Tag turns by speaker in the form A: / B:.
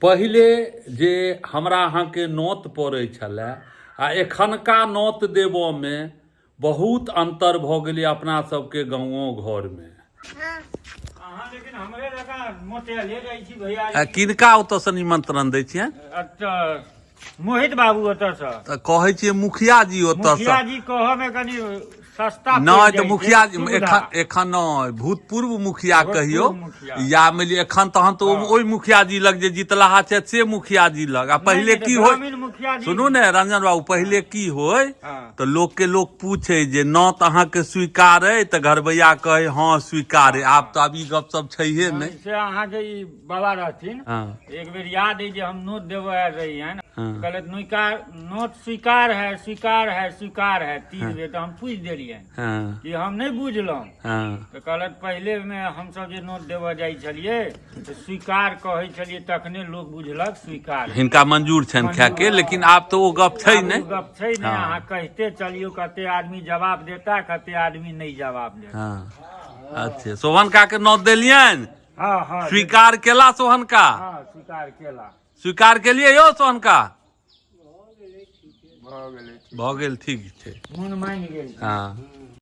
A: पहिले जे हमरा अहाँके नोत पड़ै छलए आ एखनका नोत देबऽमे बहुत अन्तर भऽ गेलै अपना सबके गाँवो घरमे।
B: अहाँ लेकिन हमरे जकाँ मोटेले जाइ छी भैया।
A: आ किनका ओतऽसँ निमंत्रण दै छियनि?
B: एतऽ मोहित बाबू ओतऽसँ।
A: तऽ कहै छियै मुखिया जी ओतऽसँ।
B: मुखिया जी कहऽ मे कनि सस्ता पड़ि
A: नहि
B: जाइ
A: तऽ
B: छै,
A: मुखिया जी
B: सुविधा।
A: एखन एखन नहि भूतपूर्व मुखिया
B: भूतपूर्व
A: कहियौ
B: मुखिया।
A: या मानि लिअ एखन तहन तऽ ओहि मुखिया जी लग जे जीतलाहा छथि से मुखिया जी लग आ पहिले
B: नहि,
A: की
B: तऽ
A: होइ
B: ग्रामीण मुखिया जी
A: सुनू ने रंजन बाबू पहिले की होइ
B: हँ।
A: तऽ लोकके लोक पूछे जे नौत अहाँके स्वीकार अइ तऽ घरबैया कहै हँ स्वीकार अइ आब तऽ आब ई गप सब छैहे नहि
B: से अहाँके ई बाबा रहथिन
A: हँ
B: एक बेर याद अइ जे हम नोत देबऽ आयल रहियनि
A: हँ।
B: कहलथि नोकार नोत स्वीकार है स्वीकार है स्वीकार है 3 बेर तऽ हम पूछि देलियनि
A: हँ
B: कि हम नहि बुझलहुँ
A: हँ
B: तऽ कहलथि पहिले मे हमसब जे नोत देबऽ जाइ छलियै तऽ स्वीकार कहै छलियै तखने लोक बुझलक स्वीकार
A: हिनका मंजूर छनि खायके लेकिन आब तऽ ओ गप छै
B: आब ओ
A: नहि
B: गप छै नहि
A: हँ।
B: अहाँ कहिते चलियौ कते आदमी जवाब देता कते आदमी नहि जवाब देता
A: हँ अच्छा शोभन का के नोत देलियनि
B: हँ हँ
A: स्वीकार केला सोहन का
B: हँ स्वीकार केला
A: स्वीकार केलियै यौ सोहन का
B: भऽ गेलै
A: भऽ गेल ठीक छै
B: मोन मानि गेल
A: हँ